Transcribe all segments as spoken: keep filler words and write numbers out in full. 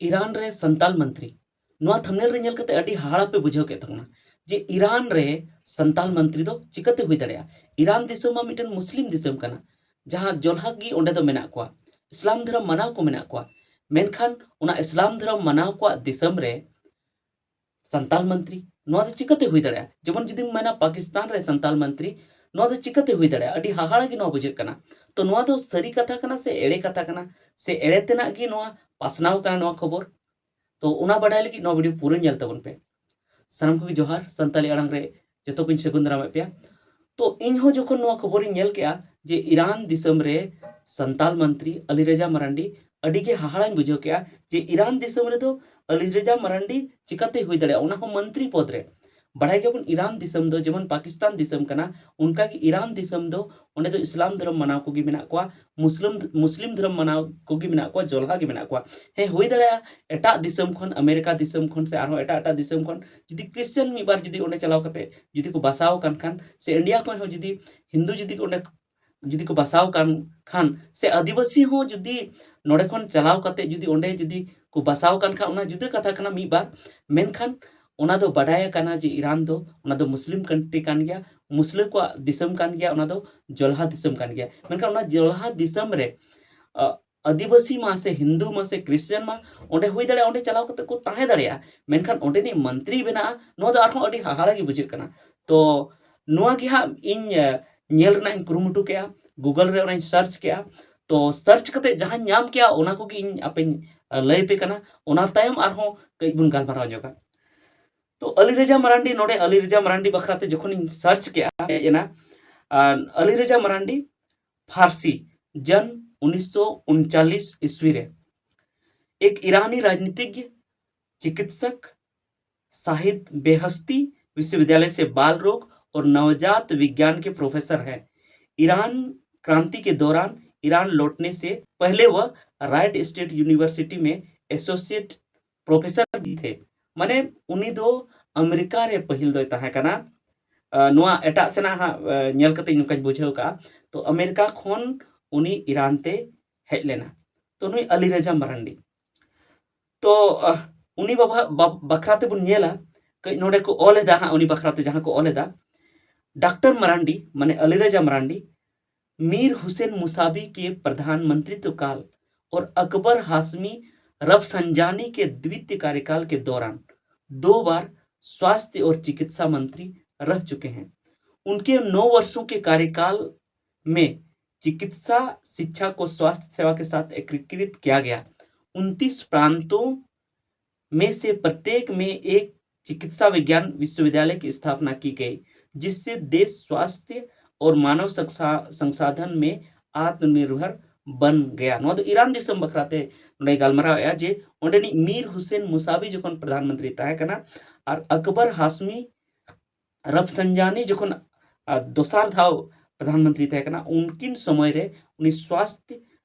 ᱤᱨᱟᱱ ᱨᱮ ᱥᱟᱱᱛᱟᱞ ᱢᱚᱱᱛᱨᱤ, ᱱᱚᱣᱟ ᱛᱷᱟᱢᱵᱱᱮᱞ ᱨᱮ ᱧᱮᱞ ᱠᱟᱛᱮ ᱟᱹᱰᱤ ᱦᱟᱦᱟᱲᱟ ᱯᱮ ᱵᱩᱡᱷᱟᱹᱣ ᱠᱮᱫ ᱛᱟᱵᱚᱱᱟ ᱡᱮ ᱤᱨᱟᱱ ᱨᱮ ᱥᱟᱱᱛᱟᱞ ᱢᱚᱱᱛᱨᱤ ᱫᱚ ᱪᱤᱠᱟᱹᱛᱮ ᱦᱩᱭ ᱫᱟᱲᱮᱭᱟᱜᱼᱟ? ᱤᱨᱟᱱ ᱫᱤᱥᱚᱢ ᱢᱟ ᱢᱤᱫᱴᱮᱱ ᱢᱩᱥᱞᱤᱢ ᱫᱤᱥᱚᱢ ᱠᱟᱱᱟ, ᱡᱟᱦᱟᱸ ᱡᱚᱞᱦᱟ ᱜᱮ ᱚᱸᱰᱮ ᱫᱚ ᱢᱮᱱᱟᱜ ᱠᱚᱣᱟ, ᱤᱥᱞᱟᱢ ᱫᱷᱚᱨᱚᱢ ᱢᱟᱱᱟᱣ ᱠᱚ ᱢᱮᱱᱟᱜ ᱠᱚᱣᱟ᱾ ᱢᱮᱱᱠᱷᱟᱱ ᱚᱱᱟ ᱤᱥᱞᱟᱢ ᱫᱷᱚᱨᱚᱢ ᱢᱟᱱᱟᱣ ᱠᱚᱣᱟᱜ ᱫᱤᱥᱚᱢ ᱨᱮ ᱥᱟᱱᱛᱟᱞ ᱢᱚᱱᱛᱨᱤ, ᱱᱚᱣᱟ ᱫᱚ ᱪᱤᱠᱟᱹᱛᱮ ᱦᱩᱭ ᱫᱟᱲᱮᱭᱟᱜᱼᱟ? ᱡᱮᱢᱚᱱ ᱡᱩᱫᱤᱢ ᱢᱮᱱᱟ ᱯᱟᱠᱤᱥᱛᱟᱱ ᱨᱮ ᱥᱟᱱᱛᱟᱞ ᱢᱚᱱᱛᱨᱤ, ᱱᱚᱣᱟ ᱫᱚ ᱪᱤᱠᱟᱹᱛᱮ ᱦᱩᱭ ᱫᱟᱲᱮᱭᱟᱜᱼᱟ? ᱟᱹᱰᱤ ᱦᱟᱦᱟᱲᱟ ᱜᱮ ᱱᱚᱣᱟ ᱵᱩᱡᱷᱟᱹᱜ ᱠᱟᱱᱟ᱾ ᱛᱚ ᱱᱚᱣᱟ ᱫᱚ ᱥᱟᱹᱨᱤ ᱠᱟᱛᱷᱟ ᱠᱟᱱᱟ ᱥᱮ ᱮᱲᱮ ᱠᱟᱛᱷᱟ ᱠᱟᱱᱟ ᱥᱮ ᱮᱲᱮ ᱛᱮᱱᱟᱜ ᱜᱮ ᱱᱚᱣᱟ ᱯᱟᱥᱱᱟᱣ ᱠᱟᱱᱟ ᱱᱚᱣᱟ ᱠᱷᱚᱵᱚᱨ? ᱛᱚ ᱚᱱᱟ ᱵᱟᱰᱟᱭ ᱞᱟᱹᱜᱤᱫ ᱱᱚᱣᱟ ᱵᱷᱤᱰᱤᱭᱳ ᱯᱩᱨᱟᱹ ᱧᱮᱞ ᱛᱟᱵᱚᱱ ᱯᱮ᱾ ᱥᱟᱱᱟᱢ ᱠᱚᱜᱮ ᱡᱚᱦᱟᱨ, ᱥᱟᱱᱛᱟᱞᱤ ᱟᱲᱟᱝ ᱨᱮ ᱡᱚᱛᱚ ᱠᱚᱧ ᱥᱟᱹᱜᱩᱱ ᱫᱟᱨᱟᱢᱮᱫ ᱯᱮᱭᱟ᱾ ᱛᱚ ᱤᱧ ᱦᱚᱸ ᱡᱚᱠᱷᱚᱱ ᱱᱚᱣᱟ ᱠᱷᱚᱵᱚᱨᱤᱧ ᱧᱮᱞ ᱠᱮᱜᱼᱟ ᱡᱮ ᱤᱨᱟᱱ ᱫᱤᱥᱚᱢ ᱨᱮ ᱥᱟᱱᱛᱟᱞ ᱢᱚᱱᱛᱨᱤ ᱟᱞᱤ ᱨᱮᱡᱟ ᱢᱟᱨᱟᱱᱰᱤ, ᱟᱹᱰᱤ ᱜᱮ ᱦᱟᱦᱟᱲᱟᱧ ᱵᱩᱡᱷᱟᱹᱣ ᱠᱮᱜᱼᱟ ᱡᱮ ᱤᱨᱟᱱ ᱫᱤᱥᱚᱢ ᱨᱮᱫᱚ ᱟᱞᱤ ᱨᱮᱡᱟ ᱢᱟᱨᱟᱱᱰᱤ ᱪᱤᱠᱟᱛᱮ ᱦᱩᱭ ᱫᱟᱲᱮᱭᱟᱜᱼᱟ, ᱚᱱᱟ ᱦᱚᱸ ᱢᱚᱱᱛᱨᱤ ᱯᱚᱫᱽ ᱨᱮ᱾ ᱵᱟᱲᱟᱭ ᱜᱮᱭᱟᱵᱚᱱ ᱤᱨᱟᱱ ᱫᱤᱥᱚᱢ ᱫᱚ ᱡᱮᱢᱚᱱ ᱯᱟᱠᱤᱥᱛᱟᱱ ᱫᱤᱥᱚᱢ ᱠᱟᱱᱟ, ᱚᱱᱠᱟᱜᱮ ᱤᱨᱟᱱ ᱫᱤᱥᱚᱢ ᱫᱚ ᱚᱸᱰᱮ ᱫᱚ ᱤᱥᱞᱟᱢ ᱫᱷᱚᱨᱚᱢ ᱢᱟᱱᱟᱣ ᱠᱚᱜᱮ ᱢᱮᱱᱟᱜ ᱠᱚᱣᱟ, ᱢᱩᱥᱞᱤᱢ, ᱢᱩᱥᱞᱤᱢ ᱫᱷᱚᱨᱚᱢ ᱢᱟᱱᱟᱣ ᱠᱚᱜᱮ ᱢᱮᱱᱟᱜ ᱠᱚᱣᱟ, ᱡᱚᱞᱦᱟ ᱜᱮ ᱢᱮᱱᱟᱜ ᱠᱚᱣᱟ᱾ ᱦᱮᱸ, ᱦᱩᱭ ᱫᱟᱲᱮᱭᱟᱜᱼᱟ ᱮᱴᱟᱜ ᱫᱤᱥᱚᱢ ᱠᱷᱚᱱ, ᱟᱢᱮᱨᱤᱠᱟ ᱫᱤᱥᱚᱢ ᱠᱷᱚᱱ ᱥᱮ ᱟᱨᱦᱚᱸ ᱮᱴᱟᱜ ᱮᱴᱟᱜ ᱫᱤᱥᱚᱢ ᱠᱷᱚᱱ ᱡᱩᱫᱤ ᱠᱷᱨᱤᱥᱪᱟᱱ ᱢᱤᱫ ᱵᱟᱨ ᱡᱩᱫᱤ ᱚᱸᱰᱮ ᱪᱟᱞᱟᱣ ᱠᱟᱛᱮ ᱡᱩᱫᱤ ᱠᱚ ᱵᱟᱥᱟᱣ ᱟᱠᱟᱱ ᱠᱷᱟᱱ, ᱥᱮ ᱤᱱᱰᱤᱭᱟ ᱠᱷᱚᱱ ᱦᱚᱸ ᱡᱩᱫᱤ ᱦᱤᱱᱫᱩ ᱡᱩᱫᱤ ᱚᱸᱰᱮ ᱡᱩᱫᱤ ᱠᱚ ᱵᱟᱥᱟᱣ ᱟᱠᱟᱱ ᱠᱷᱟᱱ, ᱥᱮ ᱟᱹᱫᱤᱵᱟᱹᱥᱤ ᱦᱚᱸ ᱡᱩᱫᱤ ᱱᱚᱰᱮ ᱠᱷᱚᱱ ᱪᱟᱞᱟᱣ ᱠᱟᱛᱮ ᱡᱩᱫᱤ ᱚᱸᱰᱮ ᱡᱩᱫᱤ ᱠᱚ ᱵᱟᱥᱟᱣ ᱟᱠᱟᱱ ᱠᱷᱟᱱ, ᱚᱱᱟ ᱡᱩᱫᱟᱹ ᱠᱟᱛᱷᱟ ᱠᱟᱱᱟ ᱢᱤᱫ ᱵᱟᱨ᱾ ᱢᱮᱱᱠᱷᱟᱱ ᱚᱱᱟ ᱫᱚ ᱵᱟᱰᱟᱭ ᱟᱠᱟᱱᱟ ᱡᱮ ᱤᱨᱟᱱ ᱫᱚ ᱚᱱᱟ ᱫᱚ ᱢᱩᱥᱞᱤᱢ ᱠᱟᱱᱴᱨᱤ ᱠᱟᱱ ᱜᱮᱭᱟ, ᱢᱩᱥᱞᱟᱹ ᱠᱚᱣᱟᱜ ᱫᱤᱥᱚᱢ ᱠᱟᱱ ᱜᱮᱭᱟ, ᱚᱱᱟ ᱫᱚ ᱡᱚᱞᱦᱟ ᱫᱤᱥᱚᱢ ᱠᱟᱱ ᱜᱮᱭᱟ᱾ ᱢᱮᱱᱠᱷᱟᱱ ᱚᱱᱟ ᱡᱚᱞᱦᱟ ᱫᱤᱥᱚᱢ ᱨᱮ, ᱟ, ᱟᱹᱫᱤᱵᱟᱹᱥᱤ ᱢᱟ ᱥᱮ ᱦᱤᱱᱫᱩ ᱢᱟ ᱥᱮ ᱠᱷᱨᱤᱥᱪᱟᱱ ᱢᱟ ᱚᱸᱰᱮ ᱦᱩᱭ ᱫᱟᱲᱮᱭᱟᱜᱼᱟ, ᱚᱸᱰᱮ ᱪᱟᱞᱟᱣ ᱠᱟᱛᱮ ᱠᱚ ᱛᱟᱦᱮᱸ ᱫᱟᱲᱮᱭᱟᱜᱼᱟ, ᱢᱮᱱᱠᱷᱟᱱ ᱚᱸᱰᱮᱱᱤᱡ ᱢᱚᱱᱛᱨᱤ ᱵᱮᱱᱟᱜᱼᱟ, ᱱᱚᱣᱟ ᱫᱚ ᱟᱨᱦᱚᱸ ᱟᱹᱰᱤ ᱦᱟᱦᱟᱲᱟ ᱜᱮ ᱵᱩᱡᱷᱟᱹᱜ ᱠᱟᱱᱟ᱾ ᱛᱚ ᱱᱚᱣᱟ ᱜᱮ ᱦᱟᱸᱜ ᱤᱧ, ᱮ, ᱧᱮᱞ ᱨᱮᱱᱟᱜ ᱤᱧ ᱠᱩᱨᱩᱢᱩᱴᱩ ᱠᱮᱜᱼᱟ, ᱜᱩᱜᱚᱞ ᱨᱮ ᱚᱱᱟᱧ ᱥᱟᱨᱪ ᱠᱮᱜᱼᱟ᱾ ᱛᱚ ᱥᱟᱨᱪ ᱠᱟᱛᱮ ᱡᱟᱦᱟᱸᱧ ᱧᱟᱢ ᱠᱮᱜᱼᱟ, ᱚᱱᱟ ᱠᱚᱜᱮ ᱤᱧ ᱟᱯᱮᱧ, ᱮ, ᱞᱟᱹᱭ ᱯᱮ ᱠᱟᱱᱟ᱾ ᱚᱱᱟ ᱛᱟᱭᱚᱢ ᱟᱨᱦᱚᱸ ᱠᱟᱹᱡ ᱵᱚᱱ ᱜᱟᱞᱢᱟᱨᱟᱣ ᱧᱚᱜᱟ᱾ ᱛᱚ ᱟᱞᱤ ᱨᱮᱡᱟ ᱢᱟᱨᱟᱱᱰᱤ, ᱱᱚᱰᱮ ᱟᱞᱤ ᱨᱮᱡᱟ ᱢᱟᱨᱟᱱᱰᱤ ᱵᱟᱠᱷᱨᱟ ᱛᱮ ᱡᱚᱠᱷᱚᱱᱤᱧ ᱥᱟᱨᱪ ᱠᱮᱜᱼᱟ, ᱦᱮᱡ ᱮᱱᱟ, ᱟᱨ ᱟᱞᱤ ᱨᱮᱡᱟ ᱢᱟᱨᱟᱱᱰᱤ ᱯᱷᱟᱨᱥᱤ, ᱡᱚᱱᱢ ᱩᱱᱤᱥᱥᱚ ᱩᱱᱪᱟᱞᱤᱥ ᱤᱥᱣᱤ ᱨᱮ, ᱮᱠ ᱤᱨᱟᱱᱤ ᱨᱟᱡᱽᱱᱤᱛᱤᱡᱽ, ᱪᱤᱠᱤᱛᱥᱚᱠ, ᱥᱟᱦᱤᱫ ᱵᱮᱦᱥᱛᱤ ᱵᱤᱥᱣᱚᱵᱤᱫᱽᱭᱟᱞᱚᱭ ᱥᱮ ᱵᱟᱞ ᱨᱳᱜᱽ ᱚᱨ ᱱᱚᱣᱡᱟᱛ ᱵᱤᱜᱽᱭᱟᱱ ᱠᱮ ᱯᱨᱚᱯᱷᱮᱥᱚᱨ ᱦᱮᱸ᱾ ᱤᱨᱟᱱ ᱠᱨᱟᱱᱛᱤ ᱠᱮ ᱫᱚᱨᱟᱱ ᱤᱨᱟᱱ ᱞᱚᱴᱱᱮ ᱥᱮ ᱯᱮᱦᱞᱮ ᱣᱚ ᱨᱟᱭᱴ ᱥᱴᱮᱴ ᱭᱩᱱᱤᱵᱷᱟᱨᱥᱤᱴᱤ ᱢᱮ ᱮᱥᱳᱥᱤᱭᱮᱴ ᱯᱨᱚᱯᱷᱮᱥᱚᱨ ᱵᱷᱤ ᱛᱷᱮ᱾ ᱢᱟᱱᱮ ᱩᱱᱤ ᱫᱚ ᱟᱢᱮᱨᱤᱠᱟ ᱨᱮ ᱯᱟᱹᱦᱤᱞ ᱫᱚᱭ ᱛᱟᱦᱮᱸ ᱠᱟᱱᱟ᱾ ᱟ, ᱱᱚᱣᱟ ᱮᱴᱟᱜ ᱥᱮᱱᱟᱜ ᱦᱟᱸᱜ, ᱟ, ᱧᱮᱞ ᱠᱟᱛᱮ ᱱᱚᱝᱠᱟᱧ ᱵᱩᱡᱷᱟᱹᱣ ᱠᱟᱜᱼᱟ᱾ ᱛᱚ ᱟᱢᱮᱨᱤᱠᱟ ᱠᱷᱚᱱ ᱩᱱᱤ ᱤᱨᱟᱱ ᱛᱮ ᱦᱮᱡ ᱞᱮᱱᱟ᱾ ᱛᱚ ᱱᱩᱭ ᱟᱞᱤ ᱨᱮᱡᱟ ᱢᱟᱨᱟᱱᱰᱤ, ᱛᱚ ᱩᱱᱤ ᱵᱟᱵᱟ ᱵᱟᱠᱷᱨᱟ ᱛᱮᱵᱚᱱ ᱧᱮᱞᱟ, ᱠᱟᱹᱡ ᱱᱚᱰᱮ ᱠᱚ ᱚᱞ ᱮᱫᱟ ᱦᱟᱸᱜ, ᱩᱱᱤ ᱵᱟᱠᱷᱨᱟ ᱛᱮ ᱡᱟᱦᱟᱸ ᱠᱚ ᱚᱞ ᱮᱫᱟ, ᱰᱟᱠᱛᱟᱨ ᱢᱟᱨᱟᱱᱰᱤ ᱢᱟᱱᱮ ᱟᱞᱤᱨᱟᱡᱟ ᱢᱟᱨᱟᱱᱰᱤ, मीर हुसैन मुसावी के प्रधानमंत्रित्व काल और अकबर हाशमी रफसंजानी के द्वितीय कार्यकाल के दौरान दो बार स्वास्थ्य और चिकित्सा मंत्री रह चुके हैं। उनके नौ वर्षों के कार्यकाल में चिकित्सा शिक्षा को स्वास्थ्य सेवा के साथ एकीकृत किया गया। उनतीस प्रांतों में से प्रत्येक में एक चिकित्सा विज्ञान विश्वविद्यालय की स्थापना की गई, जिससे देश स्वास्थ्य और मानव संसाधन में आत्मनिर्भर बन गया। ᱱᱚᱣᱟ ᱫᱚ ᱤᱨᱟᱱ ᱫᱤᱥᱚᱢ ᱵᱟᱠᱷᱨᱟᱛᱮ ᱱᱚᱰᱮ ᱜᱟᱞᱢᱟᱨᱟᱣ ᱮᱫᱟ ᱡᱮ ᱚᱸᱰᱮᱱᱤᱡ ᱢᱤᱨ ᱦᱩᱥᱮᱱ ᱢᱩᱥᱟᱵᱤ ᱡᱚᱠᱷᱚᱱ ᱯᱨᱚᱫᱷᱟᱱ ᱢᱚᱱᱛᱨᱤ ᱛᱟᱦᱮᱸ ᱠᱟᱱᱟ ᱟᱨ ᱟᱠᱵᱚᱨ ᱦᱟᱥᱢᱤ ᱨᱟᱯᱥᱟᱱᱡᱟᱱᱤ ᱡᱚᱠᱷᱚᱱ ᱫᱚᱥᱟᱨ ᱫᱷᱟᱣ ᱯᱨᱚᱫᱷᱟᱱ ᱢᱚᱱᱛᱨᱤ ᱛᱟᱦᱮᱸ ᱠᱟᱱᱟ, ᱩᱱᱠᱤᱱ ᱥᱚᱢᱚᱭ ᱨᱮ ᱩᱱᱤ ᱥᱣᱟᱥᱛᱷ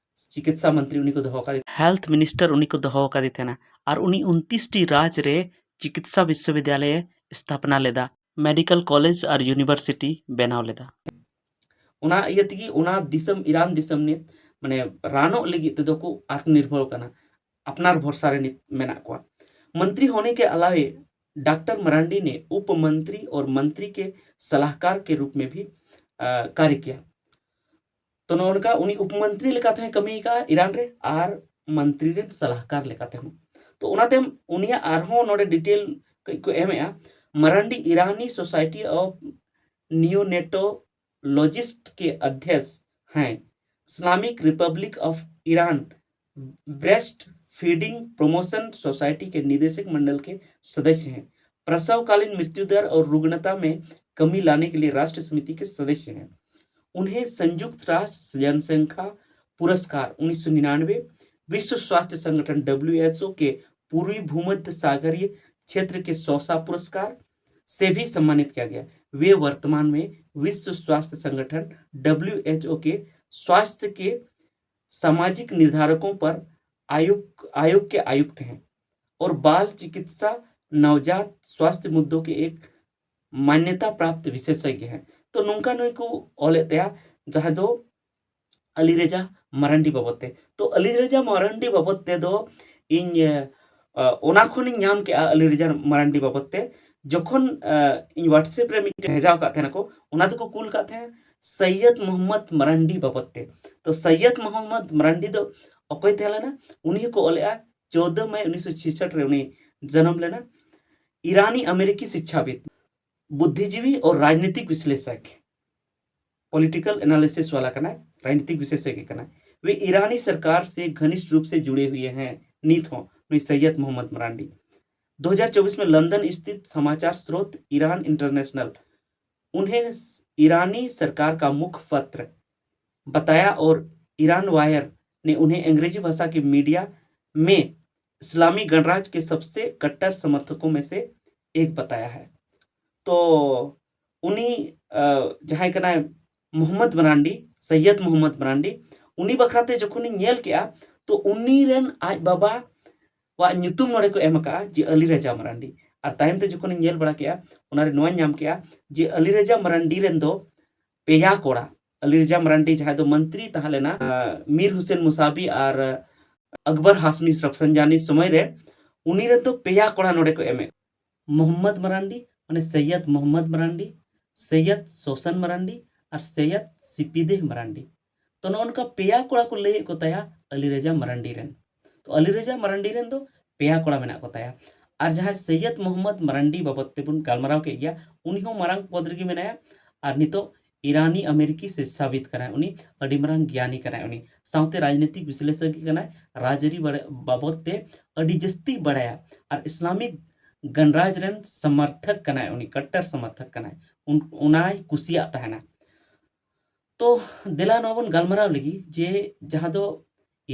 ᱪᱤᱠᱤᱛᱥᱟ ᱢᱚᱱᱛᱨᱤ ᱩᱱᱤ ᱠᱚ ᱫᱚᱦᱚ ᱟᱠᱟᱫᱮ, ᱦᱮᱞᱛᱷ ᱢᱤᱱᱤᱥᱴᱟᱨ ᱩᱱᱤ ᱠᱚ ᱫᱚᱦᱚ ᱟᱠᱟᱫᱮ ᱛᱟᱦᱮᱱᱟ᱾ ᱟᱨ ᱩᱱᱤ ᱩᱱᱛᱤᱥ ᱴᱤ ᱨᱟᱡᱽ ᱨᱮ ᱪᱤᱠᱤᱛᱥᱟ ᱵᱤᱥᱥᱚᱵᱤᱫᱽᱭᱟᱞᱚᱭ ᱮ ᱥᱛᱷᱟᱯᱚᱱᱟ ᱞᱮᱫᱟ, ᱢᱮᱰᱤᱠᱮᱞ ᱠᱚᱞᱮᱡᱽ ᱟᱨ ᱭᱩᱱᱤᱵᱷᱟᱨᱥᱤᱴᱤ ᱵᱮᱱᱟᱣ ᱞᱮᱫᱟ᱾ ᱚᱱᱟ ᱤᱭᱟᱹ ᱛᱮᱜᱮ ᱚᱱᱟ ᱫᱤᱥᱚᱢ, ᱤᱨᱟᱱ ᱫᱤᱥᱚᱢ ᱱᱤᱛ ᱢᱟᱱᱮ ᱨᱟᱱᱚᱜ ᱞᱟᱹᱜᱤᱫ ᱛᱮᱫᱚ ᱠᱚ ᱟᱛᱢᱱᱤᱨᱵᱷᱚᱨ ᱠᱟᱱᱟ, ᱟᱯᱱᱟᱨ ᱵᱷᱚᱨᱥᱟ ᱨᱮ ᱱᱤᱛ ᱢᱮᱱᱟᱜ ᱠᱚᱣᱟ᱾ मंत्री होने के अलावे डॉक्टर मरांडी ने उप मंत्री और मंत्री के सलाहकार के रूप में भी कार्य किया। ᱛᱚ ᱱᱚᱜᱼᱚ ᱱᱚᱝᱠᱟ ᱩᱱᱤ ᱩᱯ ᱢᱚᱱᱛᱨᱤ ᱞᱮᱠᱟᱛᱮ ᱦᱚᱸᱭ ᱠᱟᱹᱢᱤ ᱟᱠᱟᱫᱼᱟ ᱤᱨᱟᱱ ᱨᱮ ᱟᱨ ᱢᱚᱱᱛᱨᱤ ᱨᱮᱱ ᱥᱟᱞᱟᱦᱠᱟᱨ ᱞᱮᱠᱟᱛᱮ ᱦᱚᱸ᱾ ᱛᱚ ᱚᱱᱟᱛᱮ ᱩᱱᱤᱭᱟᱜ ᱟᱨᱦᱚᱸ ᱱᱚᱰᱮ ᱰᱤᱴᱮᱞ ᱠᱟᱹᱡ ᱠᱚ ᱮᱢᱮᱜᱼᱟ᱾ मरांडी ईरानी सोसाइटी ऑफ नियोनेटोलॉजिस्ट के अध्यक्ष हैं। Islamic Republic of Iran breast feeding promotion society के निदेशक मंडल के सदस्य हैं। प्रसवकालीन मृत्यु दर और रुग्णता में कमी लाने के लिए राष्ट्रीय समिति के सदस्य हैं। उन्हें संयुक्त राष्ट्र जनसंख्या पुरस्कार उन्नीस सौ निन्यानवे, विश्व स्वास्थ्य संगठन डब्ल्यूएचओ के पूर्वी भूमध्य सागरीय क्षेत्र के सौसा पुरस्कार से भी सम्मानित किया गया। वे वर्तमान में विश्व स्वास्थ्य संगठन डब्ल्यूएचओ के स्वास्थ्य के सामाजिक निर्धारकों पर आयोग आयोग के आयुक्त हैं और बाल चिकित्सा नवजात स्वास्थ्य मुद्दों के एक मान्यता प्राप्त विशेषज्ञ हैं। ᱛᱚ ᱱᱚᱝᱠᱟ ᱱᱩᱭ ᱠᱚ ᱚᱞᱮᱫ ᱛᱟᱭᱟ, ᱡᱟᱦᱟᱸ ᱫᱚ ᱟᱞᱤᱨᱮᱡᱟ ᱢᱟᱨᱟᱱᱰᱤ ᱵᱟᱵᱚᱫ ᱛᱮ᱾ ᱛᱚ ᱟᱞᱤᱨᱮᱡᱟ ᱢᱟᱨᱟᱱᱰᱤ ᱵᱟᱵᱚᱫ ᱛᱮᱫᱚ ᱤᱧ ᱚᱱᱟ ᱠᱷᱚᱱᱤᱧ ᱧᱟᱢ ᱠᱮᱜᱼᱟ ᱟᱞᱤ ᱨᱮᱡᱟ ᱢᱟᱨᱟᱱᱰᱤ ᱵᱟᱵᱚᱫ ᱛᱮ᱾ ᱡᱚᱠᱷᱚᱱ ᱤᱧ WhatsApp ᱨᱮ ᱢᱤᱫᱴᱮᱱ ᱵᱷᱮᱡᱟᱣ ᱟᱠᱟᱫ ᱛᱟᱦᱮᱱᱟᱠᱚ, ᱚᱱᱟ ᱫᱚᱠᱚ ᱠᱩᱞ ᱟᱠᱟᱫ ᱛᱟᱦᱮᱸᱱᱟ ᱥᱚᱭᱭᱚᱫ ᱢᱚᱦᱚᱢᱢᱚᱫ ᱢᱟᱨᱟᱱᱰᱤ ᱵᱟᱵᱚᱫ ᱛᱮ᱾ ᱛᱚ ᱥᱚᱭᱭᱚᱫ ᱢᱚᱦᱚᱢᱢᱚᱫ ᱢᱟᱨᱟᱱᱰᱤ ᱫᱚ ᱚᱠᱚᱭ ᱛᱟᱦᱮᱸ ᱞᱮᱱᱟ? ᱩᱱᱤ ᱦᱚᱸᱠᱚ ᱚᱞᱮᱜᱼᱟ ᱪᱳᱫᱟᱹ ᱢᱟᱭ ᱩᱱᱤᱥᱥᱚ ᱪᱷᱤᱭᱟᱥᱚᱴ ᱨᱮ ᱩᱱᱤ ᱡᱟᱱᱟᱢ ᱞᱮᱱᱟ᱾ ᱤᱨᱟᱱᱤ ᱟᱢᱮᱨᱤᱠᱤ ᱥᱤᱪᱪᱷᱟᱵᱤᱫ, ᱵᱩᱫᱽᱫᱷᱤᱡᱤᱵᱤ ᱟᱨ ᱨᱟᱡᱽᱱᱤᱛᱤᱠ ᱵᱤᱥᱞᱮᱥᱚᱠ, ᱯᱚᱞᱤᱴᱤᱠᱟᱞ ᱮᱱᱟᱞᱤᱥᱤᱥ ᱣᱟᱞᱟ ᱠᱟᱱᱟᱭ, ᱨᱟᱡᱽᱱᱤᱛᱤᱠ ᱵᱤᱥᱞᱮᱥᱚᱠ ᱜᱮ ᱠᱟᱱᱟᱭ᱾ वे ईरानी सरकार से घनिष्ठ रूप से जुड़े हुए हैं, ᱱᱤᱛ ᱦᱚᱸ ᱱᱩᱭ ᱥᱚᱭᱭᱚᱫ ᱢᱚᱦᱚᱢᱢᱚᱫ ᱢᱟᱨᱟᱱᱰᱤ। दो हज़ार चौबीस में लंदन स्थित समाचार स्रोत ईरान इंटरनेशनल उन्हें ईरानी सरकार का मुखपत्र बताया और ईरान वायर ने उन्हें अंग्रेजी भाषा की मीडिया में इस्लामी गणराज्य के सबसे कट्टर समर्थकों में से एक बताया है। तो ᱩᱱᱤ ᱡᱟᱦᱟᱸᱭ ᱠᱟᱱᱟᱭ ᱢᱚᱦᱚᱢᱢᱚᱫ ᱢᱟᱨᱟᱱᱰᱤ, ᱥᱚᱭᱭᱚᱫ ᱢᱚᱦᱚᱢᱢᱚᱫ ᱢᱟᱨᱟᱱᱰᱤ, ᱩᱱᱤ ᱵᱟᱠᱷᱨᱟᱛᱮ ᱡᱚᱠᱷᱚᱱᱤᱧ ᱧᱮᱞ ᱠᱮᱜᱼᱟ, ᱛᱚ ᱩᱱᱤ ᱨᱮᱱ ᱟᱡ ᱵᱟᱵᱟ ᱣᱟᱜ ᱧᱩᱛᱩᱢ ᱱᱚᱰᱮ ᱠᱚ ᱮᱢ ᱟᱠᱟᱜᱼᱟ ᱡᱮ ᱟᱞᱤ ᱨᱟᱡᱟ ᱢᱟᱨᱟᱱᱰᱤ᱾ ᱟᱨ ᱛᱟᱭᱚᱢ ᱛᱮ ᱡᱚᱠᱷᱚᱱᱤᱧ ᱧᱮᱞ ᱵᱟᱲᱟ ᱠᱮᱜᱼᱟ, ᱚᱱᱟᱨᱮ ᱱᱚᱣᱟᱧ ᱧᱟᱢ ᱠᱮᱜᱼᱟ ᱡᱮ ᱟᱞᱤ ᱨᱟᱡᱟ ᱢᱟᱨᱟᱱᱰᱤ ᱨᱮᱱ ᱫᱚ ᱯᱮᱭᱟ ᱠᱚᱲᱟ, ᱟᱞᱤ ᱨᱟᱡᱟ ᱢᱟᱨᱟᱱᱰᱤ ᱡᱟᱦᱟᱸᱭ ᱫᱚ ᱢᱚᱱᱛᱨᱤ ᱛᱟᱦᱮᱸ ᱞᱮᱱᱟ, ᱢᱤᱨ ᱦᱩᱥᱮᱱ ᱢᱩᱥᱟᱵᱤ ᱟᱨ ᱟᱠᱵᱚᱨ ᱦᱟᱥᱢᱤ ᱨᱟᱯᱥᱟᱱᱡᱟᱱᱤ ᱥᱚᱢᱚᱭ ᱨᱮ, ᱩᱱᱤ ᱨᱮᱱ ᱫᱚ ᱯᱮᱭᱟ ᱠᱚᱲᱟ ᱱᱚᱰᱮ ᱠᱚ ᱮᱢᱮᱫ, ᱢᱚᱦᱚᱢᱢᱚᱫ ᱢᱟᱨᱟᱱᱰᱤ, ᱢᱟᱱᱮ ᱥᱚᱭᱭᱚᱫ ᱢᱚᱦᱚᱢᱢᱚᱫ ᱢᱟᱨᱟᱱᱰᱤ, ᱥᱚᱭᱭᱚᱫ ᱥᱳᱥᱚᱱ ᱢᱟᱨᱟᱱᱰᱤ ᱟᱨ ᱥᱚᱭᱭᱚᱫ ᱥᱤᱯᱤᱫᱮᱦ ᱢᱟᱨᱟᱱᱰᱤ᱾ ᱛᱚ ᱱᱚᱜᱼᱚ ᱱᱚᱝᱠᱟ ᱯᱮᱭᱟ ᱠᱚᱲᱟ ᱠᱚ ᱞᱟᱹᱭᱮᱫ ᱠᱚ ᱛᱟᱭᱟ ᱟᱞᱤ ᱨᱟᱡᱟ ᱢᱟᱨᱟᱱᱰᱤ ᱨᱮᱱ᱾ ᱛᱚ ᱟᱞᱤ ᱨᱟᱡᱟ ᱢᱟᱨᱟᱱᱰᱤ ᱨᱮᱱ ᱫᱚ ᱯᱮᱭᱟ ᱠᱚᱲᱟ ᱢᱮᱱᱟᱜ ᱠᱚ ᱛᱟᱭᱟ᱾ ᱟᱨ ᱡᱟᱦᱟᱸᱭ ᱥᱚᱭᱭᱚᱫ ᱢᱚᱦᱚᱢᱢᱚᱫ ᱢᱟᱨᱟᱱᱰᱤ ᱵᱟᱵᱚᱫ ᱛᱮᱵᱚᱱ ᱜᱟᱞᱢᱟᱨᱟᱣ ᱠᱮᱫ ᱜᱮᱭᱟ, ᱩᱱᱤ ᱦᱚᱸ ᱢᱟᱨᱟᱝ ᱯᱚᱫᱽ ᱨᱮᱜᱮ ᱢᱮᱱᱟᱭᱟ᱾ ᱟᱨ ᱱᱤᱛᱚᱜ ᱤᱨᱟᱱᱤ ᱟᱢᱮᱨᱤᱠᱤ ᱥᱤᱪᱪᱷᱟᱵᱤᱫ ᱠᱟᱱᱟᱭ, ᱩᱱᱤ ᱟᱹᱰᱤ ᱢᱟᱨᱟᱝ ᱜᱮᱭᱟᱱᱤ ᱠᱟᱱᱟᱭ ᱩᱱᱤ, ᱥᱟᱶᱛᱮ ᱨᱟᱡᱽᱱᱤᱛᱤᱠ ᱵᱤᱥᱞᱮᱥᱚᱠ ᱜᱮ ᱠᱟᱱᱟᱭ, ᱨᱟᱡᱽᱟᱹᱨᱤ ᱵᱟᱲᱮ-, ᱵᱟᱵᱚᱫ ᱛᱮ ᱟᱹᱰᱤ ᱡᱟᱹᱥᱛᱤ ᱵᱟᱲᱟᱭᱟ᱾ ᱟᱨ ᱤᱥᱞᱟᱢᱤᱠ ᱜᱚᱱᱨᱟᱡᱽ ᱨᱮᱱ ᱥᱚᱢᱚᱨᱛᱷᱚᱠ ᱠᱟᱱᱟᱭ ᱩᱱᱤ, ᱠᱟᱴᱴᱟᱨ ᱥᱚᱢᱚᱨᱛᱷᱚᱠ ᱠᱟᱱᱟᱭ, ᱩᱱ-, ᱚᱱᱟᱭ ᱠᱩᱥᱤᱭᱟᱜ ᱛᱟᱦᱮᱱᱟ᱾ ᱛᱚ ᱫᱮᱞᱟ ᱱᱚᱣᱟ ᱵᱚᱱ ᱜᱟᱞᱢᱟᱨᱟᱣ ᱞᱮᱜᱮ ᱡᱮ ᱡᱟᱦᱟᱸ ᱫᱚ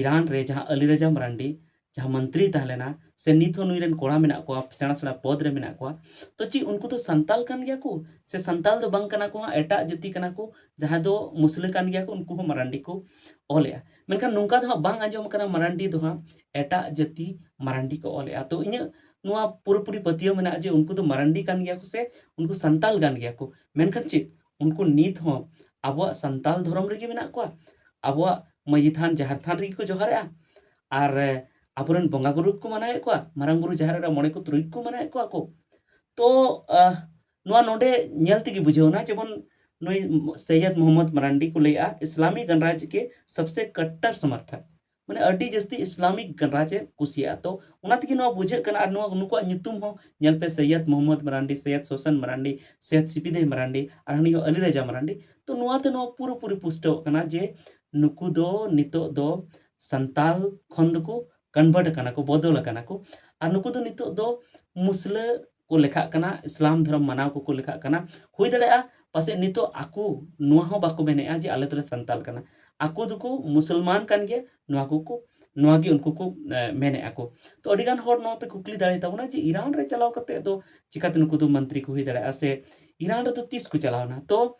ᱤᱨᱟᱱ ᱨᱮ ᱡᱟᱦᱟᱸ ᱟᱞᱤ ᱨᱟᱡᱟ ᱢᱟᱨᱟᱱᱰᱤ ᱡᱟᱦᱟᱸ ᱢᱚᱱᱛᱨᱤ ᱛᱟᱦᱮᱸ ᱞᱮᱱᱟ, ᱥᱮ ᱱᱤᱛ ᱦᱚᱸ ᱱᱩᱭ ᱨᱮᱱ ᱠᱚᱲᱟ ᱢᱮᱱᱟᱜ ᱠᱚᱣᱟ, ᱥᱮᱬᱟ ᱥᱮᱬᱟ ᱯᱚᱫᱽ ᱨᱮ ᱢᱮᱱᱟᱜ ᱠᱚᱣᱟ, ᱛᱚ ᱪᱮᱫ ᱩᱱᱠᱩ ᱫᱚ ᱥᱟᱱᱛᱟᱞ ᱠᱟᱱ ᱜᱮᱭᱟ ᱠᱚ ᱥᱮ ᱥᱟᱱᱛᱟᱞ ᱫᱚ ᱵᱟᱝ ᱠᱟᱱᱟ ᱠᱚ ᱦᱟᱸᱜ, ᱮᱴᱟᱜ ᱡᱟᱹᱛᱤ ᱠᱟᱱᱟ ᱠᱚ, ᱡᱟᱦᱟᱸ ᱫᱚ ᱢᱩᱥᱞᱟᱹ ᱠᱟᱱ ᱜᱮᱭᱟ ᱠᱚ, ᱩᱱᱠᱩ ᱦᱚᱸ ᱢᱟᱨᱟᱱᱰᱤ ᱠᱚ ᱚᱞᱮᱜᱼᱟ? ᱢᱮᱱᱠᱷᱟᱱ ᱱᱚᱝᱠᱟ ᱫᱚ ᱦᱟᱸᱜ ᱵᱟᱝ ᱟᱸᱡᱚᱢ ᱟᱠᱟᱱᱟ ᱢᱟᱨᱟᱱᱰᱤ ᱫᱚ ᱦᱟᱸᱜ ᱮᱴᱟᱜ ᱡᱟᱹᱛᱤ ᱢᱟᱨᱟᱱᱰᱤ ᱠᱚ ᱚᱞᱮᱜᱼᱟ᱾ ᱛᱚ ᱤᱧᱟᱹᱜ ᱱᱚᱣᱟ ᱯᱩᱨᱟᱹᱯᱩᱨᱤ ᱯᱟᱹᱛᱭᱟᱹᱣ ᱢᱮᱱᱟᱜᱼᱟ ᱡᱮ ᱩᱱᱠᱩ ᱫᱚ ᱢᱟᱨᱟᱱᱰᱤ ᱠᱟᱱ ᱜᱮᱭᱟ ᱠᱚ ᱥᱮ ᱩᱱᱠᱩ ᱥᱟᱱᱛᱟᱞ ᱠᱟᱱ ᱜᱮᱭᱟ ᱠᱚ, ᱢᱮᱱᱠᱷᱟᱱ ᱪᱮᱫ ᱩᱱᱠᱩ ᱱᱤᱛ ᱦᱚᱸ ᱟᱵᱚᱣᱟᱜ ᱥᱟᱱᱛᱟᱞ ᱫᱷᱚᱨᱚᱢ ᱨᱮᱜᱮ ᱢᱮᱱᱟᱜ ᱠᱚᱣᱟ? ᱟᱵᱚᱣᱟᱜ ᱢᱟᱹᱡᱷᱤ ᱛᱷᱟᱱ, ᱡᱟᱦᱮᱨ ᱛᱷᱟᱱ ᱨᱮᱜᱮ ᱠᱚ ᱡᱚᱦᱟᱨᱮᱜᱼᱟ? ᱟᱨ ᱟᱵᱚᱨᱮᱱ ᱵᱚᱸᱜᱟ ᱵᱩᱨᱩ ᱠᱚ ᱢᱟᱱᱟᱣᱮᱫ ᱠᱚᱣᱟ, ᱢᱟᱨᱟᱝ ᱵᱩᱨᱩ ᱡᱟᱦᱮᱨ ᱮᱨᱟ ᱢᱚᱬᱮ ᱠᱚ ᱛᱩᱨᱩᱭ ᱠᱚ ᱢᱟᱱᱟᱣᱮᱫ ᱠᱚᱣᱟ ᱠᱚ᱾ ᱛᱚ ᱱᱚᱣᱟ ᱱᱚᱰᱮ ᱧᱮᱞ ᱛᱮᱜᱮ ᱵᱩᱡᱷᱟᱹᱣ ᱮᱱᱟ, ᱡᱮᱢᱚᱱ ᱱᱩᱭ ᱥᱚᱭᱭᱚᱫ ᱢᱚᱦᱚᱢᱢᱚᱫ ᱢᱟᱨᱟᱱᱰᱤ ᱠᱚ ᱞᱟᱹᱭᱮᱜᱼᱟ, ᱤᱥᱞᱟᱢᱤ ᱜᱟᱱᱨᱟᱡᱽ ᱠᱮ ᱥᱚᱵᱥᱮ ᱠᱚᱴᱴᱚᱨ ᱥᱚᱢᱚᱨᱛᱷᱚᱠ, ᱢᱟᱱᱮ ᱟᱹᱰᱤ ᱡᱟᱹᱥᱛᱤ ᱤᱥᱞᱟᱢᱤᱠ ᱜᱟᱱᱨᱟᱡᱽ ᱮ ᱠᱩᱥᱤᱭᱟᱜᱼᱟ᱾ ᱛᱚ ᱚᱱᱟ ᱛᱮᱜᱮ ᱱᱚᱣᱟ ᱵᱩᱡᱷᱟᱹᱜ ᱠᱟᱱᱟ᱾ ᱟᱨ ᱱᱚᱣᱟ ᱱᱩᱠᱩᱣᱟᱜ ᱧᱩᱛᱩᱢ ᱦᱚᱸ ᱧᱮᱞ ᱯᱮ, ᱥᱚᱭᱭᱚᱫ ᱢᱚᱦᱚᱢᱢᱚᱫ ᱢᱟᱨᱟᱱᱰᱤ, ᱥᱚᱭᱭᱚᱫ ᱥᱳᱥᱟᱱ ᱢᱟᱨᱟᱱᱰᱤ, ᱥᱚᱭᱭᱚᱫ ᱥᱤᱯᱤᱫᱮᱦ ᱢᱟᱨᱟᱱᱰᱤ, ᱟᱨ ᱦᱟᱹᱱᱤ ᱦᱚᱸ ᱟᱞᱤ ᱨᱟᱡᱟ ᱢᱟᱨᱟᱱᱰᱤ᱾ ᱛᱚ ᱱᱚᱣᱟ ᱛᱮ ᱱᱚᱣᱟ ᱯᱩᱨᱟᱹᱯᱩᱨᱤ ᱯᱩᱥᱴᱟᱹᱣᱚᱜ ᱠᱟᱱᱟ ᱡᱮ ᱱᱩᱠᱩ ᱫᱚ ᱱᱤᱛᱚᱜ ᱫᱚ ᱥᱟᱱᱛᱟᱞ ᱠᱷᱚᱱ ᱫᱚᱠᱚ ᱠᱚᱱᱵᱷᱟᱨᱴ ᱟᱠᱟᱱᱟ ᱠᱚ, ᱵᱚᱫᱚᱞ ᱟᱠᱟᱱᱟ ᱠᱚ᱾ ᱟᱨ ᱱᱩᱠᱩ ᱫᱚ ᱱᱤᱛᱚᱜ ᱫᱚ ᱢᱩᱥᱞᱟᱹ ᱠᱚ ᱞᱮᱠᱷᱟᱜ ᱠᱟᱱᱟ, ᱤᱥᱞᱟᱢ ᱫᱷᱚᱨᱚᱢ ᱢᱟᱱᱟᱣ ᱠᱚᱠᱚ ᱞᱮᱠᱷᱟᱜ ᱠᱟᱱᱟ᱾ ᱦᱩᱭ ᱫᱟᱲᱮᱭᱟᱜᱼᱟ ᱯᱟᱥᱮᱡ ᱱᱤᱛᱚᱜ ᱟᱠᱚ ᱱᱚᱣᱟ ᱦᱚᱸ ᱵᱟᱠᱚ ᱢᱮᱱᱮᱜᱼᱟ ᱡᱮ ᱟᱞᱮ ᱫᱚᱞᱮ ᱥᱟᱱᱛᱟᱞ ᱠᱟᱱᱟ᱾ ᱟᱠᱚ ᱫᱚᱠᱚ ᱢᱩᱥᱚᱞᱢᱟᱱ ᱠᱟᱱ ᱜᱮᱭᱟ, ᱱᱚᱣᱟ ᱠᱚᱠᱚ, ᱱᱚᱣᱟ ᱜᱮ ᱩᱱᱠᱩ ᱠᱚ, ᱮ, ᱢᱮᱱᱮᱜᱼᱟ ᱠᱚ᱾ ᱛᱚ ᱟᱹᱰᱤᱜᱟᱱ ᱦᱚᱲ ᱱᱚᱣᱟ ᱯᱮ ᱠᱩᱠᱞᱤ ᱫᱟᱲᱮᱭᱟᱛᱟᱵᱚᱱᱟ ᱡᱮ ᱤᱨᱟᱱ ᱨᱮ ᱪᱟᱞᱟᱣ ᱠᱟᱛᱮ ᱫᱚ ᱪᱤᱠᱟᱛᱮ ᱱᱩᱠᱩ ᱫᱚ ᱢᱚᱱᱛᱨᱤ ᱠᱚ ᱦᱩᱭ ᱫᱟᱲᱮᱭᱟᱜᱼᱟ, ᱥᱮ ᱤᱨᱟᱱ ᱨᱮᱫᱚ ᱛᱤᱥ ᱠᱚ ᱪᱟᱞᱟᱣ ᱮᱱᱟ? ᱛᱚ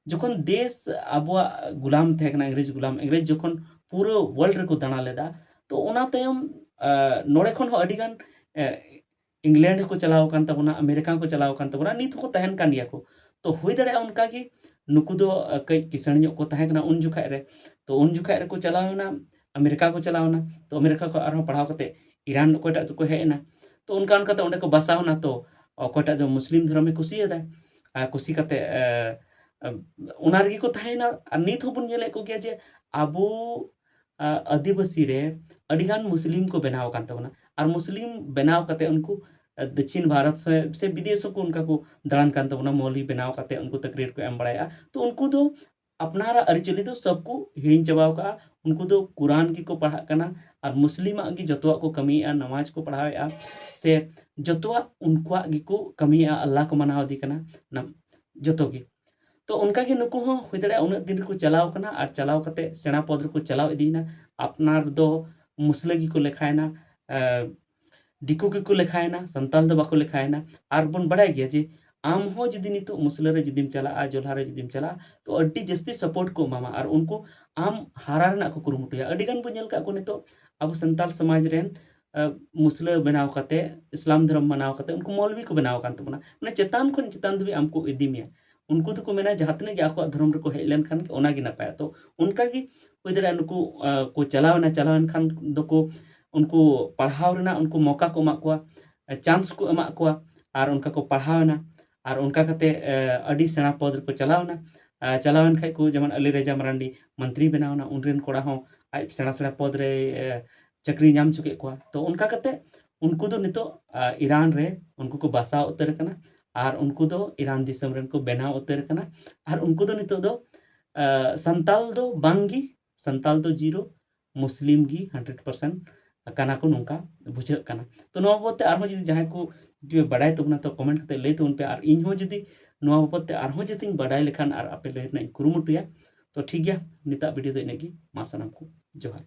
ᱡᱚᱠᱷᱚᱱ ᱫᱮᱥ ᱟᱵᱚᱣᱟᱜ ᱜᱩᱞᱟᱢ ᱛᱟᱦᱮᱸ ᱠᱟᱱᱟ, ᱤᱝᱨᱮᱡᱽ ᱜᱩᱞᱟᱢ, ᱤᱝᱨᱮᱡᱽ ᱡᱚᱠᱷᱚᱱ ᱯᱩᱨᱟᱹ ᱣᱟᱨᱞᱰ ᱨᱮᱠᱚ ᱫᱟᱬᱟ ᱞᱮᱫᱟ, ᱛᱚ ᱚᱱᱟ ᱛᱟᱭᱚᱢ, ᱟ, ᱱᱚᱰᱮ ᱠᱷᱚᱱ ᱦᱚᱸ ᱟᱹᱰᱤᱜᱟᱱ, ᱮ, ᱤᱝᱞᱮᱱᱰ ᱦᱚᱸᱠᱚ ᱪᱟᱞᱟᱣ ᱟᱠᱟᱱ ᱛᱟᱵᱚᱱᱟ, ᱟᱢᱮᱨᱤᱠᱟ ᱦᱚᱸᱠᱚ ᱪᱟᱞᱟᱣ ᱟᱠᱟᱱ ᱛᱟᱵᱚᱱᱟ, ᱱᱤᱛ ᱦᱚᱸᱠᱚ ᱛᱟᱦᱮᱱ ᱠᱟᱱ ᱜᱮᱭᱟ ᱠᱚ᱾ ᱛᱚ ᱦᱩᱭ ᱫᱟᱲᱮᱭᱟᱜᱼᱟ ᱚᱱᱠᱟ ᱜᱮ ᱱᱩᱠᱩ ᱫᱚ, ᱟ, ᱠᱟᱹᱡ ᱠᱤᱥᱟᱹᱬ ᱧᱚᱜ ᱠᱚ ᱛᱟᱦᱮᱸ ᱠᱟᱱᱟ ᱩᱱ ᱡᱚᱠᱷᱟᱡ ᱨᱮ᱾ ᱛᱚ ᱩᱱ ᱡᱚᱠᱷᱟᱡ ᱨᱮᱠᱚ ᱪᱟᱞᱟᱣ ᱮᱱᱟ, ᱟᱢᱮᱨᱤᱠᱟ ᱠᱚ ᱪᱟᱞᱟᱣ ᱮᱱᱟ᱾ ᱛᱚ ᱟᱢᱮᱨᱤᱠᱟ ᱠᱷᱚᱱ ᱟᱨᱦᱚᱸ ᱯᱟᱲᱦᱟᱣ ᱠᱟᱛᱮ ᱤᱨᱟᱱ ᱚᱠᱚᱭᱴᱟᱜ ᱫᱚᱠᱚ ᱦᱮᱡ ᱮᱱᱟ᱾ ᱛᱚ ᱚᱱᱠᱟ ᱚᱱᱠᱟᱛᱮ ᱚᱸᱰᱮ ᱠᱚ ᱵᱟᱥᱟᱣ ᱮᱱᱟ᱾ ᱛᱚ ᱚᱠᱚᱭᱴᱟᱜ ᱫᱚ ᱢᱩᱥᱞᱤᱢ ᱫᱷᱚᱨᱚᱢᱮ ᱠᱩᱥᱤᱭᱟᱫᱟ, ᱟᱨ ᱠᱩᱥᱤ ᱠᱟᱛᱮ, ᱮ, ᱮ, ᱚᱱᱟ ᱨᱮᱜᱮ ᱠᱚ ᱛᱟᱦᱮᱸᱭᱮᱱᱟ᱾ ᱟᱨ ᱱᱤᱛ ᱦᱚᱸᱵᱚᱱ ᱧᱮᱞᱮᱫ ᱠᱚᱜᱮᱭᱟ ᱡᱮ ᱟᱵᱚ, ᱟ, ᱟᱹᱫᱤᱵᱟᱹᱥᱤ ᱨᱮ ᱟᱹᱰᱤᱜᱟᱱ ᱢᱩᱥᱞᱤᱢ ᱠᱚ ᱵᱮᱱᱟᱣ ᱟᱠᱟᱱ ᱛᱟᱵᱚᱱᱟ᱾ ᱟᱨ ᱢᱩᱥᱞᱤᱢ ᱵᱮᱱᱟᱣ ᱠᱟᱛᱮ ᱩᱱᱠᱩ, ᱟ, ᱫᱚᱠᱠᱷᱤᱱ ᱵᱷᱟᱨᱚᱛ ᱥᱮ, ᱥᱮ ᱵᱤᱫᱮᱥ ᱦᱚᱸᱠᱚ ᱚᱱᱠᱟ ᱠᱚ ᱫᱟᱬᱟᱱ ᱠᱟᱱ ᱛᱟᱵᱚᱱᱟ, ᱢᱚᱣᱞᱤ ᱵᱮᱱᱟᱣ ᱠᱟᱛᱮ ᱩᱱᱠᱩ ᱛᱟᱠᱨᱤᱨ ᱠᱚ ᱮᱢ ᱵᱟᱲᱟᱭᱮᱫᱼᱟ᱾ ᱛᱚ ᱩᱱᱠᱩ ᱫᱚ ᱟᱯᱱᱟᱨᱟᱜ ᱟᱹᱨᱤᱪᱟᱹᱞᱤ ᱫᱚ ᱥᱚᱵ ᱠᱚ ᱦᱤᱲᱤᱧ ᱪᱟᱵᱟᱣ ᱠᱟᱜᱼᱟ᱾ ᱩᱱᱠᱩ ᱫᱚ ᱠᱩᱨᱟᱱ ᱜᱮᱠᱚ ᱯᱟᱲᱦᱟᱜ ᱠᱟᱱᱟ ᱟᱨ ᱢᱩᱥᱞᱤᱢᱟᱜ ᱜᱮ ᱡᱚᱛᱚᱣᱟᱜ ᱠᱚ ᱠᱟᱹᱢᱤᱭᱮᱫᱼᱟ, ᱱᱟᱢᱟᱡᱽ ᱠᱚ ᱯᱟᱲᱦᱟᱣᱮᱫᱼᱟ, ᱥᱮ ᱡᱚᱛᱚᱣᱟᱜ ᱩᱱᱠᱩᱣᱟᱜ ᱜᱮᱠᱚ ᱠᱟᱹᱢᱤᱭᱮᱫᱼᱟ, ᱟᱞᱞᱟᱦ ᱠᱚ ᱢᱟᱱᱟᱣ ᱤᱫᱤ ᱠᱟᱱᱟ, ᱱᱟ-, ᱡᱚᱛᱚ ᱜᱮ᱾ ᱛᱚ ᱚᱱᱠᱟ ᱜᱮ ᱱᱩᱠᱩ ᱦᱚᱸ ᱦᱩᱭ ᱫᱟᱲᱮᱭᱟᱜᱼᱟ ᱩᱱᱟᱹᱜ ᱫᱤᱱ ᱨᱮᱠᱚ ᱪᱟᱞᱟᱣ ᱠᱟᱱᱟ ᱟᱨ ᱪᱟᱞᱟᱣ ᱠᱟᱛᱮ ᱥᱮᱬᱟ ᱯᱚᱫᱽ ᱨᱮᱠᱚ ᱪᱟᱞᱟᱣ ᱤᱫᱤᱭᱮᱱᱟ᱾ ᱟᱯᱱᱟᱨ ᱫᱚ ᱢᱩᱥᱞᱟᱹ ᱜᱮᱠᱚ ᱞᱮᱠᱷᱟᱭᱮᱱᱟ, ᱮ, ᱫᱤᱠᱩ ᱜᱮᱠᱚ ᱞᱮᱠᱷᱟᱭᱮᱱᱟ, ᱥᱟᱱᱛᱟᱞ ᱫᱚ ᱵᱟᱠᱚ ᱞᱮᱠᱷᱟᱭᱮᱱᱟ᱾ ᱟᱨ ᱵᱚᱱ ᱵᱟᱲᱟᱭ ᱜᱮᱭᱟ ᱡᱮ ᱟᱢ ᱦᱚᱸ ᱡᱩᱫᱤ ᱱᱤᱛᱚᱜ ᱢᱩᱥᱞᱟᱹ ᱨᱮ ᱡᱩᱫᱤᱢ ᱪᱟᱞᱟᱜᱼᱟ, ᱡᱚᱞᱦᱟ ᱨᱮ ᱡᱩᱫᱤᱢ ᱪᱟᱞᱟᱜᱼᱟ, ᱛᱚ ᱟᱹᱰᱤ ᱡᱟᱹᱥᱛᱤ ᱥᱟᱯᱳᱨᱴ ᱠᱚ ᱮᱢᱟᱢᱟ ᱟᱨ ᱩᱱᱠᱩ ᱟᱢ ᱦᱟᱨᱟ ᱨᱮᱱᱟᱜ ᱠᱚ ᱠᱩᱨᱩᱢᱩᱴᱩᱭᱟ᱾ ᱟᱹᱰᱤ ᱜᱟᱱ ᱵᱚᱱ ᱧᱮᱞ ᱠᱟᱜ ᱠᱚᱣᱟ ᱱᱤᱛᱚᱜ ᱟᱵᱚ ᱥᱟᱱᱛᱟᱞ ᱥᱚᱢᱟᱡᱽ ᱨᱮᱱ, ᱟ, ᱢᱩᱥᱞᱟᱹ ᱵᱮᱱᱟᱣ ᱠᱟᱛᱮ, ᱤᱥᱞᱟᱢ ᱫᱷᱚᱨᱚᱢ ᱢᱟᱱᱟᱣ ᱠᱟᱛᱮ ᱩᱱᱠᱩ ᱢᱚᱞᱵᱤ ᱠᱚ ᱵᱮᱱᱟᱣ ᱟᱠᱟᱱ ᱛᱟᱵᱚᱱᱟ᱾ ᱢᱟᱱᱮ ᱪᱮᱛᱟᱱ ᱠᱷᱚᱱ ᱪᱮᱛᱟᱱ ᱫᱷᱟᱹᱵᱤᱡ ᱟᱢ ᱠᱚ ᱤᱫᱤ ᱢᱮᱭᱟ᱾ ᱩᱱᱠᱩ ᱫᱚᱠᱚ ᱢᱮᱱᱟ ᱡᱟᱦᱟᱸ ᱛᱤᱱᱟᱹᱜ ᱜᱮ ᱟᱠᱚᱣᱟᱜ ᱫᱷᱚᱨᱚᱢ ᱨᱮᱠᱚ ᱦᱮᱡ ᱞᱮᱱᱠᱷᱟᱱ ᱜᱮ ᱚᱱᱟ ᱜᱮ ᱱᱟᱯᱟᱭᱟ᱾ ᱛᱚ ᱚᱱᱠᱟ ᱜᱮ ᱦᱩᱭ ᱫᱟᱲᱮᱭᱟᱜᱼᱟ ᱱᱩᱠᱩ, ᱟ, ᱠᱚ ᱪᱟᱞᱟᱣ ᱮᱱᱟ, ᱪᱟᱞᱟᱣ ᱮᱱ ᱠᱷᱟᱱ ᱫᱚᱠᱚ ᱩᱱᱠᱩ ᱯᱟᱲᱦᱟᱣ ᱨᱮᱱᱟᱜ ᱩᱱᱠᱩ ᱢᱚᱠᱟ ᱠᱚ ᱮᱢᱟᱜ ᱠᱚᱣᱟ, ᱪᱟᱱᱥ ᱠᱚ ᱮᱢᱟᱜ ᱠᱚᱣᱟ, ᱟᱨ ᱚᱱᱠᱟ ᱠᱚ ᱯᱟᱲᱦᱟᱣ ᱮᱱᱟ, ᱟᱨ ᱚᱱᱠᱟ ᱠᱟᱛᱮ ᱟᱹᱰᱤ ᱥᱮᱬᱟ ᱯᱚᱫᱽ ᱨᱮᱠᱚ ᱪᱟᱞᱟᱣ ᱮᱱᱟ᱾ ᱪᱟᱞᱟᱣᱮᱱ ᱠᱷᱟᱡ ᱠᱚ, ᱡᱮᱢᱚᱱ ᱟᱞᱤ ᱨᱟᱡᱟ ᱢᱟᱨᱟᱱᱰᱤ ᱢᱚᱱᱛᱨᱤ ᱵᱮᱱᱟᱣ ᱮᱱᱟ, ᱩᱱᱨᱮᱱ ᱠᱚᱲᱟ ᱦᱚᱸ ᱟᱡ ᱥᱮᱬᱟ ᱥᱮᱬᱟ ᱯᱚᱫᱽ ᱨᱮ ᱪᱟᱹᱠᱨᱤ ᱧᱟᱢ ᱦᱚᱪᱚ ᱠᱮᱫ ᱠᱚᱣᱟ᱾ ᱛᱚ ᱚᱱᱠᱟ ᱠᱟᱛᱮ ᱩᱱᱠᱩ ᱫᱚ ᱱᱤᱛᱚᱜ ᱤᱨᱟᱱ ᱨᱮ ᱩᱱᱠᱩ ᱠᱚ ᱵᱟᱥᱟ ᱩᱛᱟᱹᱨ ᱟᱠᱟᱱᱟ, ᱟᱨ ᱩᱱᱠᱩ ᱫᱚ ᱤᱨᱟᱱ ᱫᱤᱥᱚᱢ ᱨᱮᱱ ᱠᱚ ᱵᱮᱱᱟᱣ ᱩᱛᱟᱹᱨ ᱟᱠᱟᱱᱟ᱾ ᱟᱨ ᱩᱱᱠᱩ ᱫᱚ ᱱᱤᱛᱚᱜ ᱫᱚ ᱥᱟᱱᱛᱟᱞ ᱫᱚ ᱵᱟᱝ ᱜᱮ, ᱥᱟᱱᱛᱟᱞ ᱫᱚ ᱡᱤᱨᱳ, ᱢᱩᱥᱞᱤᱢ ᱜᱮ ᱦᱟᱱᱰᱨᱮᱰ ᱯᱟᱨᱥᱮᱱᱴ ᱠᱟᱱᱟ ᱠᱚ, ᱱᱚᱝᱠᱟ ᱵᱩᱡᱷᱟᱹᱜ ᱠᱟᱱᱟ᱾ ᱛᱚ ᱱᱚᱣᱟ ᱵᱟᱵᱚᱫ ᱛᱮ ᱟᱨᱦᱚᱸ ᱡᱩᱫᱤ ᱡᱟᱦᱟᱸᱭ ᱠᱚ ᱡᱩᱫᱤ ᱯᱮ ᱵᱟᱰᱟᱭ ᱛᱟᱵᱚᱱᱟ, ᱛᱚ ᱠᱚᱢᱮᱱᱴ ᱠᱟᱛᱮ ᱞᱟᱹᱭ ᱛᱟᱵᱚᱱ ᱯᱮ᱾ ᱟᱨ ᱤᱧ ᱦᱚᱸ ᱡᱩᱫᱤ ᱱᱚᱣᱟ ᱵᱟᱵᱚᱫ ᱛᱮ ᱟᱨᱦᱚᱸ ᱡᱟᱹᱥᱛᱤᱧ ᱵᱟᱰᱟᱭ ᱞᱮᱠᱷᱟᱱ ᱟᱨ ᱟᱯᱮ ᱞᱟᱹᱭ ᱨᱮᱱᱟᱜ ᱤᱧ ᱠᱩᱨᱩᱢᱩᱴᱩᱭᱟ᱾ ᱛᱚ ᱴᱷᱤᱠ ᱜᱮᱭᱟ, ᱱᱤᱛᱟᱜ ᱵᱷᱤᱰᱤᱭᱳ ᱫᱚ ᱤᱱᱟᱹᱜ ᱜᱮ᱾ ᱢᱟ ᱥᱟᱱᱟᱢ ᱠᱚ ᱡᱚᱦᱟᱨ᱾